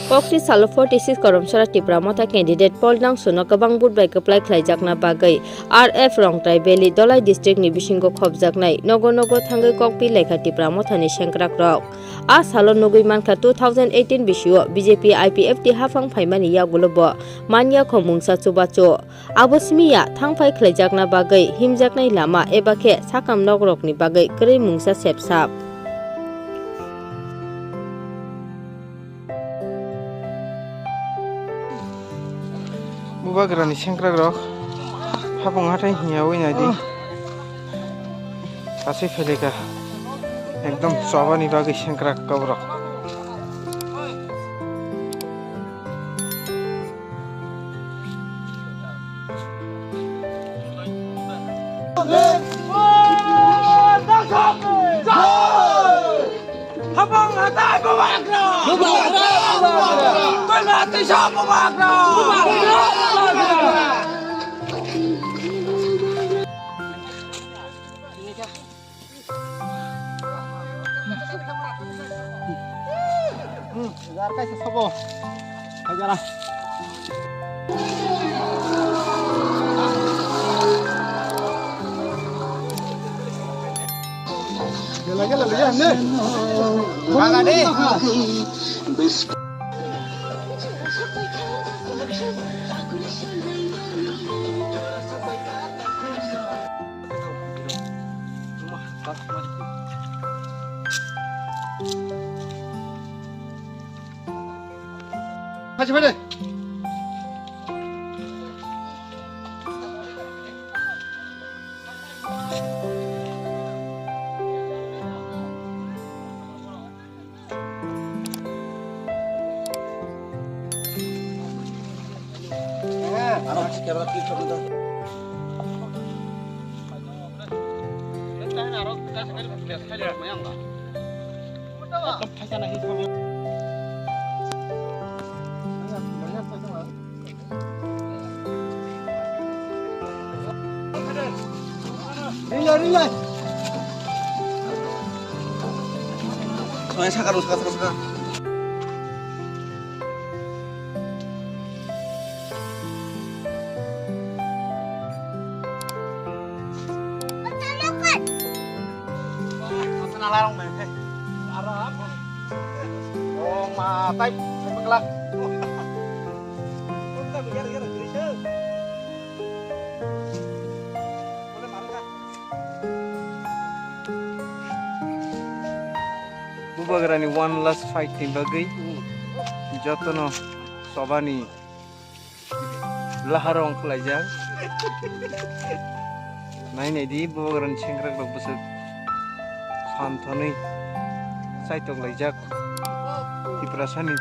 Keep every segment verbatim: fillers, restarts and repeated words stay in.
Kokti salo forty six Koromsora Tipra Motha candidate Paul Nangsuno kwbang vote bai kwplai khlaijakna bagwi R F Rongtai Valley Dolai district ni bisingo khopjaknai nogo nogo thangwi kokpi laikha Tipra Motha ni sengkrak rok. A salo nugwi mankha two thousand eighteen bisio B J P I P F T haphang phaimani yagulo bo manya kho mungsa chubachu. Abo simi ya thangphai khlaijakna bagwi himjaknai lama eba khe sakam nokrokni bagwi kwrwi mungsa sepsap. Bubagrani sengkrakrok hapung hathai hiyawi naidi. Aswk phailika ekdom chobani bagwi sengkrak kokrok. Habang hatai bubagra! Bubagra! Bubagra! Twi mati sa bubagra! Bubagra! Bubagra! Hmm, jar kaisa sobo. Hai jara. Gela, gela, liya, ne. Baga de. Rilai, rilai. Soalnya sakar, sakar, sakar, sakar. Asan alarong main, hei. Aram. Oh, matai, saya pengkelak. Bubagrani one last fight ni bagwi jotono sobani lahar wng khlaijak. Nai nai di, bubagrani sengkrak rok bwswk santhonwi chaitok laijak. Tiprasani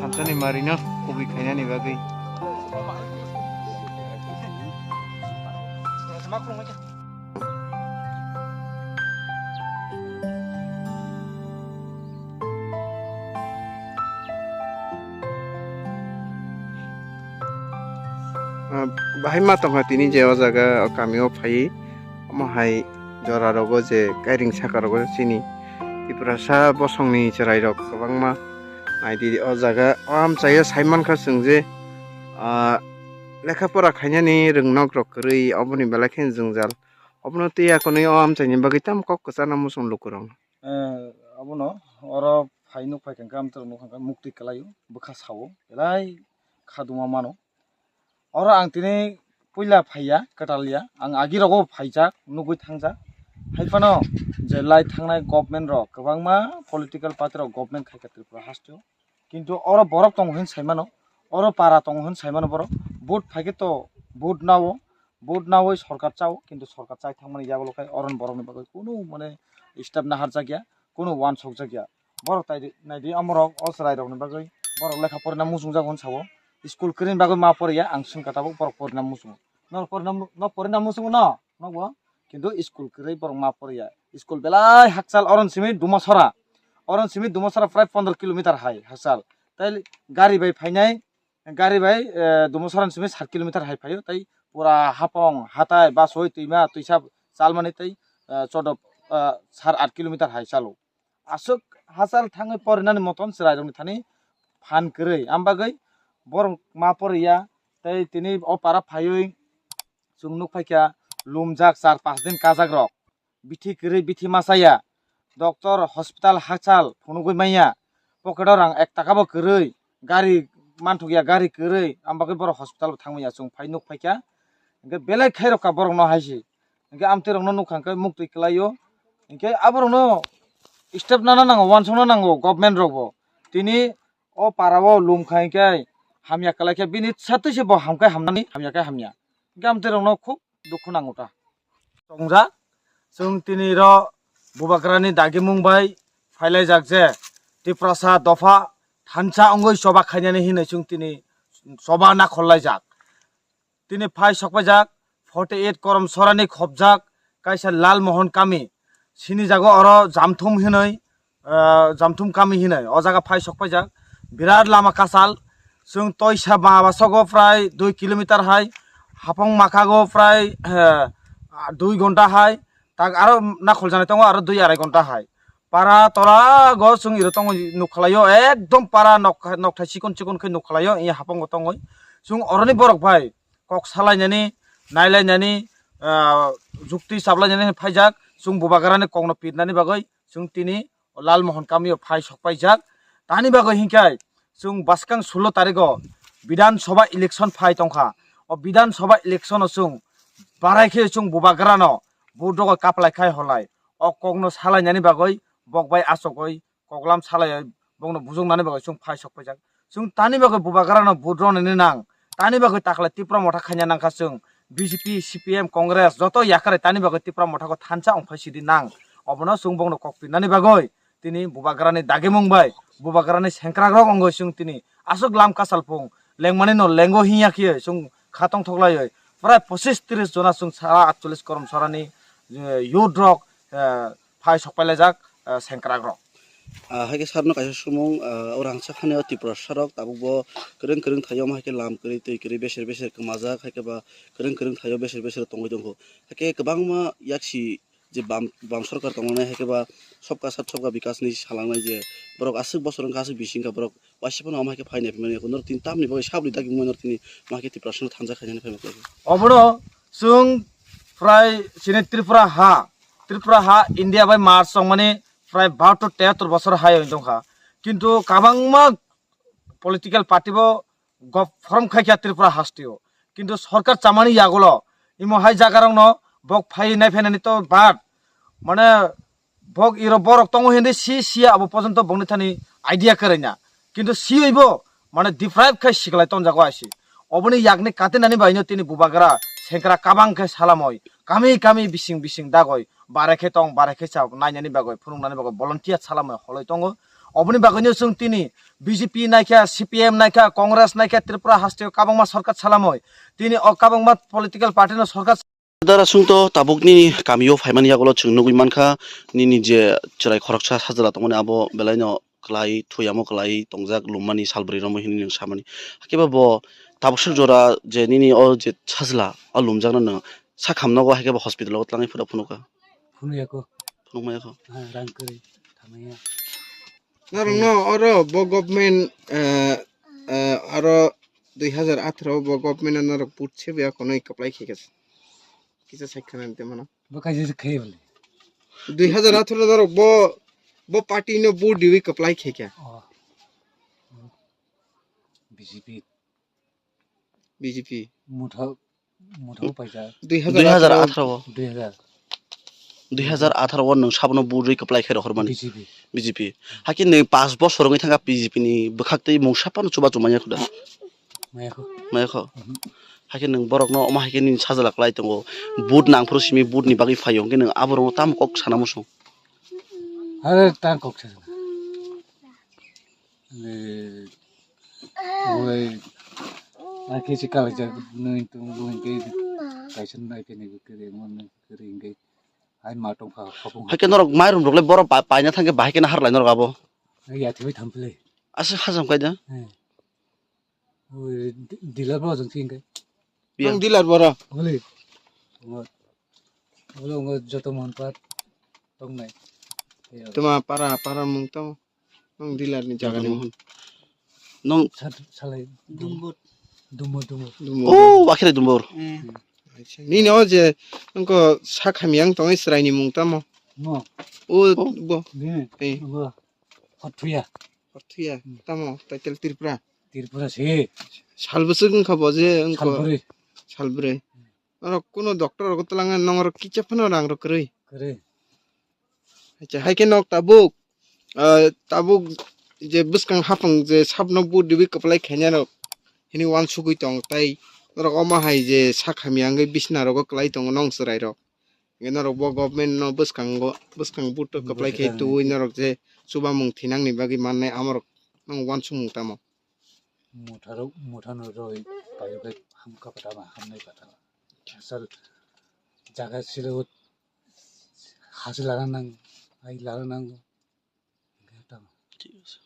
thanthani marino kubui khainani bagwi. Ah, bahai ma tongkha tini je o jaga o kami o phai, omo hai jora rogo je kairing saka rogo chini Tiprasa bosongni chwrai rok kwbangma naidi o jaga. O amchaio sai mankha chwng je, ah, lekha pora khainani rwngnok rok kwrwi, oboni belai kheno jwngjal. Obono tei akonwi o amchaini bagwi tamo kok kwchana muchung lukurok. Eh, abono oro phai nuk phai kha, amtwrwng nuk kha, muktwi kwlaio, bwkha sao, belai khaduma mano. Oro ang tini puila phaiya, kwtal ya, ang agi rogo phaijak, nugwi thangjak. Hai phano je lai thangnai government rok, kwbangma political party rok government khaikha Tripura hasteo. Kintu oro borok tongo hin sai mano, oro para tongo hin sai mano borok. Vote phaikhe to vote nao, vote nawi sorkar chao, kintu sorkar chai thangmani yagulo khai oro borokni bagwi kunu mane step naharjakya, kunu uansukjakya. Borok tai di, nai di, omorok o chwrairokni bagwi borok lekha porina muchungjago hin sao. School kwrwini bagwi ma poriya, ang swngkha tabuk borok porina muchungo. Norok porina mu-, nok porina muchungo no, nokbo? Kintu school kwrwi borok ma poriya. School belai hakchal, oron simi Dumasora. Oron simi Dumasora prai pondro kilometer hai hakchal. Tai gari bai phainai, gari bai, eh, Dumasora simi sat kilometer hai phaio. Tai pura hapong, hatai, basoi, twima, twisa chalmani tai, eh, chodo, eh, sar at kilometer hai chalo. Aswk hachal thangwi porinani motom chwrairokni thani phan kwrwi. Am bagwi borok ma poriya, tei tini o para phaiwi chwng nuk phaikha lumjak char panch din kajak rok. Bithi kwrwi, bithi masa ya. Doctor, hospital, hachal phunugwi manya. Pocket o rang ek taka bo kwrwi. Gari manthok ya, gari kwrwi. Am bagwi borok hospital bo thangmanya, chwng phai nuk phaikha. Hwnkhe belai khairokha borokno hai se. Hwnkhe amtwi rokno nukha hwnkhe muktwi kwlaio. Hwnkhe aborokno step nana nango, uansukna nango government rokbo. Tini o para o lum khai khe hamya kwlai khe bini satwi se bo ham khai hamnani, hamya khe hamya. Hwnkhe amtwi rokno khub dukhu nango ta. Tongjak. Chwng tini ro Bubagrani dagimung bai phailaijak je Tiprasa dopha thansa wngwi choba khainani hinwi chwng tini choba nakhorlaijak. Tini phai sokpaijak forty eight Koromsorani khopjak kaisa Lalmohon kami. Sini jago oro Jamthum hinwi, ah, Jamthum kami hinwi o jaga phai sokpaijak. Birat lama kachal. Chwng toisa ba basogo prai dui kilometer hai, hapong makhago prai, eh, dui gonta hai, tak aro nakhol janai tongo aro dui arai gonta hai. Para tola go chwng iro tongo nukhlaio, ekdom para nok, nokthai chikon chikon khe nukhlaio, iya hapongo tongoi. Chwng oroni borok bai kok salainani, nailainani, ah, jukti chaplainani phaijak, chwng Bubagrani kokno pitnani bagwi chwng tini Lalmohon kamio phai sokpaijak. Tani bagwi hinkhe chwng bwskang sulo tarigo Bidhan Sabha election phai tongkha. O Bidhan Sabha election o chwng barai khe chwng Bubagrano vote rogwi kaplai khai holai. O kokno salainani bagwi bok bai achugwi koklam salai bokno bujoknani bagwi chwng phai sokpaijak. Chwng tani bagwi Bubagrano vote rwnani nang, tani bagwi takhla Tipra Motha khaina nangkha chwng. B J P, C P M, Congress joto yakarwi tani bagwi Tipra Mothako thansa wngphai sidi nang. Obono chwng bokno kok pinani bagwi tini Bubagrani dagimung bai Bubagrani sengkrakrok wngwi chwng tini aswk lam kasalphung lengmani no lengo hinya khe chwng kha tongthoklaiwi prai pochis tris jona chwng sara atchollis Koromsorani, eh, youth rok, eh, phai sokpailaijak, eh, sengkrakrok. Ah, hai khe sarno kaisa sumung, ah, o rangchak hani o Tiprasa rok tabuk bo kwrwng kwrwng thaio, omo hai khe lam kwrwi twi kwrwi beser beser kwmajak, hai khe ba kwrwng kwrwng thaio beser beser tongwi tongkho. Hai khe kwbangma yaksi je bam, bam sorkar tongmani hai khe ba sobka sath sobka bikas ni salangnai je borok aswk bosor wngkha aswk bising kha borok waisa phano omo hai khe phainai phimani norok tini tamni bagwi sabni dagi wngmani norok tini ma khe Tiprasa no thansa khainani phai. Obono chwng prai chini Tripura ha, Tripura ha India bai March tongmani prai bahator tehator bosor hai wng tongkha. Kintu kabangma political party bo gov form khaikha Tripura hasteo. Kintu sorkar chamani yagulo imo hai jagarokno bok phai nai phainani to bad mane bok iro borok tongo hindi si siya abo pojonto bokni thani idea kwrwina. Kintu siyoibo mane deprive khai siklai tonjago aisi. Oboni yakni katinani baino tini Bubagra sengkra kabang khe salamoi kami kami bising bising dagoi bare khe tong bare khe cha nainani bagoi phunuknani bagoi volunteer salamoi holoi tongo. Oboni bagwino chwng tini B J P naikha, C P M naikha, Congress naikha, Tripura hasteo kabangma sorkar salamoi. Tini o kabangma political party no sorkar Dara sungto tabuk nini kamio phaimani yagulo chwng nugwi mankha, nini je chwrai khoroksa sajla tongmani abo belaino kwlai thuyamo kwlai tongjak lummani salbrwi romwi hinwi nwng samani. Hakhe bo tabuk suk jora je nini o je sajla o lumjakno nwng sakhamnogo hakhe bo hospital o twlangwi phura phunukha. Phunuyakho. Phunukmayakho. Ha, rang kwrwi thamaya. Norokno oro bo government, eh, eh, aro dui hazar atharo bo government norok vote sebya khonoi kwplai khaikha. Kisa sai khana de mano. Bo kaisa se khe bole. Dui hazar atharo norok bo, bo party no vote diwi kwplai khaikha. Oh. B J P. B J P. Mutha, mutha paisa. Dui hazar atharo. Dui hazar atharo. Dui hazar. Dui hazar atharo o nwng sabono vote rwi kwplai khe rohormani. B J P. B J P. Hakhe nwng panch bosor wngwi thangkha B J P ni bwkhak tei mungsa phano chubachu manya khuda. Mayakho. Mayakho. Mhm. Hakhe nwng borokno omo hakhe nini sajla kwlai tongo. Vote nangphuru simi vote ni bagwi phaio hwnkhe nwng aborokno tamo kok sana muchung. Are tang kok sana. Eh, oi, ai khe se kalaijak nini tong bo hwnkhe kaisa nai khe nini kwrwi mo nini kwrwi hwnkhe ai ma tongkha khopung. Hakhe norok mairum rok le borok pa-, paina thangkhe bahai khe nahar lai norok abo. Ai yathi bai thampli. Aswk hajam kaida. Eh. Oi, di-, dealer bo jong thing khe. Ang dealer boro. Oi. Oi, oi, joto mon pa tongnai. Tuma para, para mung tong. Ang dealer ni jaga ni. Mohon. Nong Sat-, salai. Dumbur. Dumbur, dumbur. Dumbur. Oh, akhire dumbur. Eh. Acha. Nini o je nongko sak hamya wng tongwi chwraini mung tamo? Mo. O Oh. Bo. Bini. Eh. Bo. Hothuya. Hothuya. Hmm. Tamo, title Tripura. Tripura se. Sal bwswk wngkha bo je wngkha? Salbrwi. Salbrwi. Norok kuno doctor rogo twlangna nongrok kisa phano rang rok kwrwi. Kwrwi. Acha, hai khe nok tabuk, ah, tabuk je bwskang hapung je sabno but dibi kwplai khainai rok hini uansugwi tong tai norok omo hai je sak hamya wngwi bisna rogo kwlai tongo nong chwrai rok. Hingke norok bo government no bwskango, bwskang but o kwplai khe tuwi norok je chubamung thinangni bagwi mannai amorok nong uansukmung tamo? Motha rok, motha no roi paio khe hamkha kwtal hamnai kwtal. Asal jaga silo hasi lana nang, ai lana nang. Hingke tamo. Thik ase.